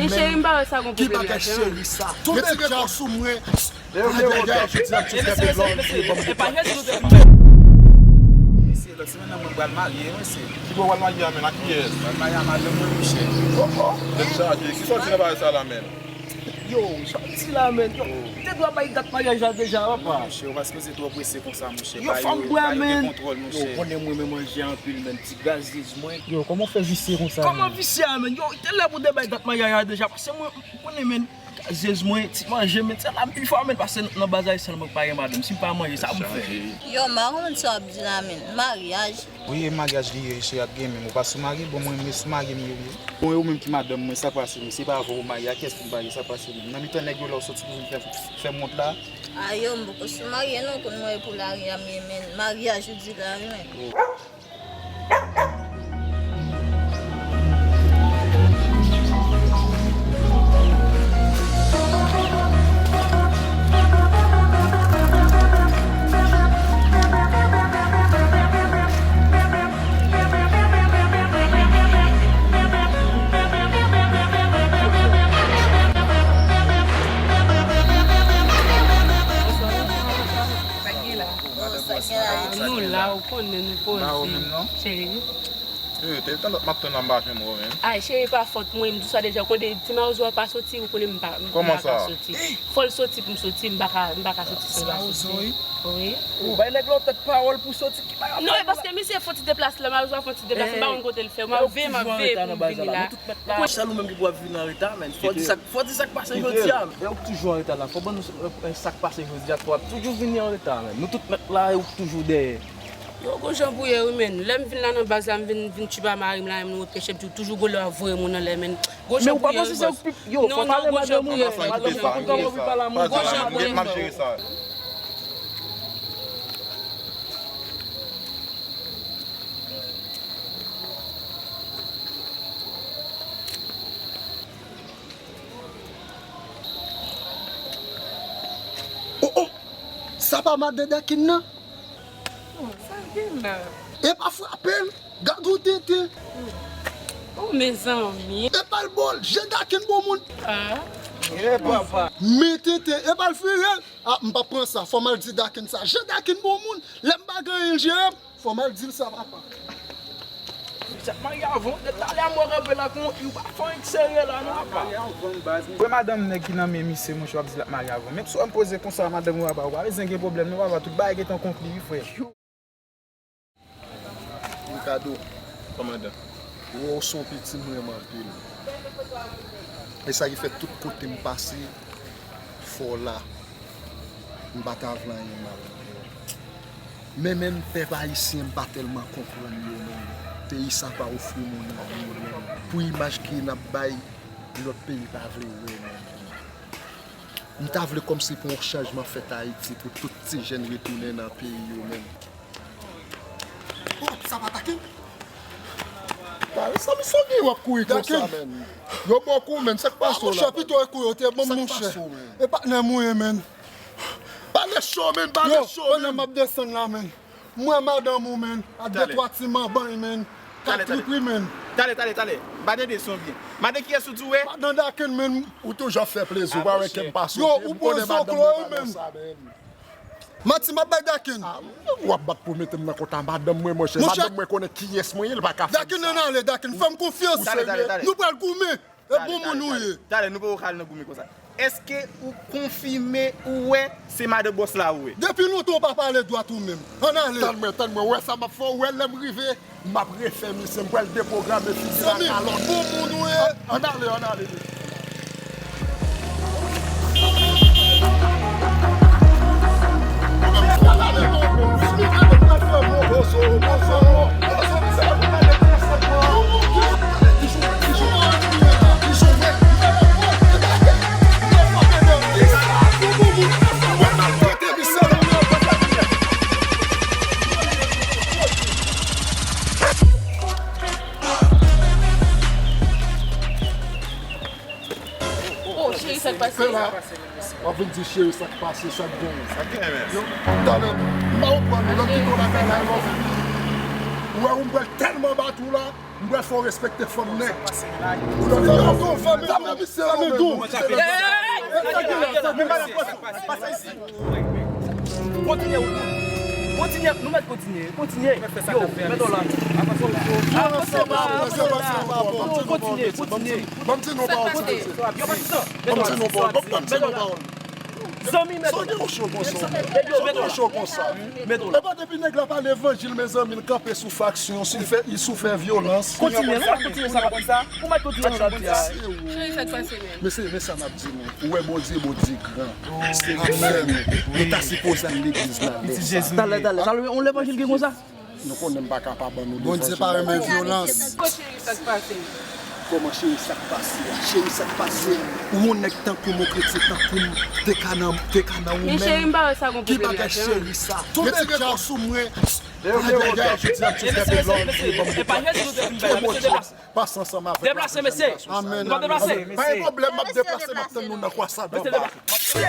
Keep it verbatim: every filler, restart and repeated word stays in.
Cheri, m pa wè sa gon pwoblèm ladan. Ki bagay cheri sa? Retire kò sou mwen. Ayayay, jodi a m tou fè blan. E pa jodi nou te. Mesye, lòt semèn nan mwen pral marye, mesye. Ki bò w pral marye a, men? Ak kiyès? Pral marye a madanm mwen, monchè. Oh, oh. Tèt chaje. Kisa w di nan bagay sa la, men? Yo, sa w di la, men? Yo, te dwa bay dat maryaj la deja, papa. Monchè, ou pa sipoze twò prese konsa, monchè. Yo, fò m bwè, men. Yo, konnen mwen renmen manje anpil, men. Ti gazez mwen. Yo, kòman w fè visye konsa, men? Kòman visye a, men? Yo, te lè pou te bay dat maryaj la deja, paske mwen, ou konnen, men. Gazez mwen, ti manje, men, se la m pi fò, men, paske nan baz Ayisyen mwen pa gen madanm. Si m pa manje, sa pou m fè? Yo, m pa konprann sa w ap di la, men. Maryaj? Wi, e maryaj li ye, cheri, ap gen menm. Ou pa sou marye? Bon, mwen, mwen sou marye m ye, wi. Bon, e ou menm ki madanm mwen, sa k pase, wi? Se pa avè w marye, a kiyès pou m marye, sa k pase, wi? Nan mitan nèg yo la, w soti pou vin fè, fè m wont la? A yo, m poko sou marye, non, konn mwen e pou lari a m ye, men. Maryaj ou di la, wi, men. Oh. Sa gen la, Eti? Nou la, ou konnen nou poze. Cheri. Yo, te tan lòt m ap tann la, m pa janm wè w menm. Ay, cheri, pa fòt mwen, m di w sa deja, ou konnen ti Mawozo a pa soti, ou konnen m pa, m pa ka soti. Kòman sa? Fò l soti pou m soti, m pa ka, m pa ka soti san l pa soti. Wi. Ou bay nèg la yon tèt pawòl pou soti, ki bagay? Non, e paske misye fè yon ti deplase la, Mawozo a fè yon ti deplase, m pa konn kote l fè, m ap veye, m ap veye pou m vini la. Ou konnen sèl ou menm ki pou ap vin an reta, men. Fò di sa, fò di sa k pase jodi a. E ou k toujou an reta la, fò ban nou, e, sa k pase jodi a, fò w ap toujou vini an reta, men. Nou tout mèt la, e ou k toujou dèyè. Yo, gon jan pou ye wi, men. Lè m vin la nan baz la, m vin, vin tchipa mari m la, menm nou ret keche, m di w toujou gon lè w ap voye moun anlè, men. Gon jan pou ye wi, bòs. Non, non, gon jan pou ye, men. Gon jan pou ye. M ap jere sa. Oh, oh! Sa pa madan Dakin nan? Oh, sa gen la? E pa frape l. Gad yon tenten. Oh, mezanmi. E pa l bo l. Je Dakin bon moun. Ah. E papa. Men tenten. E pa l fire l. Ah, m p ap pran sa. Fò m al di Dakin sa. Je Dakin bon moun. Lè m pa gen anyen l jere m. Fò m al di l sa, papa. Misye ap marye avè w. Depi talè a m wè w kanpe la kon ou pa fè yon serye la non, papa. Wè madanm nèg ki nan men misye, monchè, w ap di l ap marye avè w. Menm si w wè m poze konsa, madanm ou papa, ou pa bezwen gen pwoblèm non, papa. Tout bagay gentan konkli wi, frè. Ricardo, kòmandan, ou wè w se yon piti m renmen anpil. E sa ki fè tout kote m pase, fò w la. M pa ta vle anyen mal. Men menm pèp ayisyen, m pa tèlman konprann yo menm. Peyi sa pa ofri moun anyen menm. Pou imaj ke n ap bay, lòt peyi pa vle wè menm. M ta vle kòmsi pou yon chanjman fèt Ayiti, pou tout ti jèn retounen nan peyi yo menm. Oh, sa pa Dakin? Sa misye gen w ap kouri konsa, menm. Yo ba w kou, menm. Sa k pase w la? Monchè, pito e kou yo te ban m, monchè. E patnè m ou ye, menm. Pale cho, menm, pale cho, menm. Yo, kounye a m ap desann la, menm. M wè madanm ou, menm, ak de twa ti manman, menm. K ap tripli, menm. Talè, talè, talè. M pa tande son byen. Madan kiyès ou di w wè? Madan Dakin, menm. Ou toujou ap fè plezi, ou pa wè kè m pa sote. Yo, ou poze w klo, menm. Manti m ap bay Dakin. Ah, w ap bat pou mete m nan kont a madanm mwen, monchè. Madanm mwen konnen kiyès mwen ye, li pa ka fè m sa. Dakin, ann ale, Dakin, fè m konfyans. Ou serye? Nou pral goumen. E bon moun ou ye. Talè, nou poko ka al nan goumen konsa. Èske ou konfime ou wè se madan bòs la ou wè? Depi lontan ou pa pale dwat ou menm. Ann ale. Tann mwen, tann mwen, ou wè sa m ap fè w, ou wè lè m rive. M ap refè misye, m pral depwograme figi l ak kalòt. Bon moun ou ye. Ann ale, ann ale. Oh, cheri, sa k pase? W ap vin di cheri sa k pase, sa k genyen. Sa k genyen, men? Yo, talè, m pa konprann ou, lòt kite w lakay la, e w ap vin. Ou wè, ou m pral tèlman bat ou la, m pral fè w respekte fanm nèg. Ou nan fanm tou, fanm tou, fanm tou. Kontinye wout nou. Kontinye, nou mèt kontinye. Kontinye. Yo, mèt w la. Avanse w la. Avanse w la. Yo, kontinye, kontinye. Ban m di nou pawòl, ti mesye. Yo, pa di sa. Ban m di nou pawòl. Ban m di nou pawòl. Zanmi, mèt w la. Sa w gen yon cho konsa? Sa w gen yon cho konsa? Mèt w la. Epa depi nèg la pa levanjil, mezanmi, l kanpe sou faksyon, si l fè, li sou fè vyolans. Kontinye, nou mèt kontinye sa, pa konsa. Ou mèt kontinye sa, di a. Cheri, sa k pase menm? Mesye, men sa m ap di nou. Ou wè Bondye, Bondye gran. Se li menm. Nou ta sipoze al legliz la lè sa. Talè, talè. Talè, yon levanjil gen konsa? Nou konnen m pa ka pa ban nou levanjil la. Bondye pa renmen vyolans. Cheri, sa k pase? Kòman cheri, sa k pase a? Cheri, sa k pase? Ou yon nèg tankou m, yon kretyen tankou m, te ka nan, te ka nan ou menm. Men cheri, m pa wè sa gon pwoblèm ladan. Ki bagay cheri sa? Retire kò sou mwen. Ayayay, jodi a, m te fè de lòm, ban m deplase. Pase ansanm avèk la. Deplase, mesye. Amèn. Nou pa deplase. Pa gen pwoblèm, m ap deplase, m ap tann nou nan kwasad anba. Deplase.